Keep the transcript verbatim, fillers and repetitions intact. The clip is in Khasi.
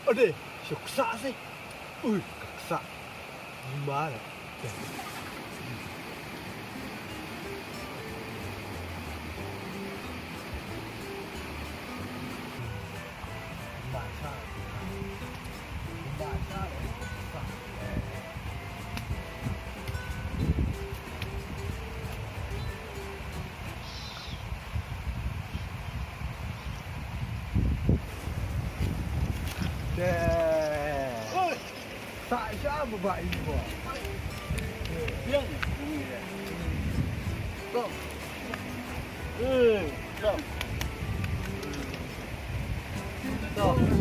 Ade, shu ksa se. Ui, ksa. Gimana? Baca. Baca. Deh. Oi. Tak sya ba ba ini ba. Yang. Kom. Eh, kom. Kom.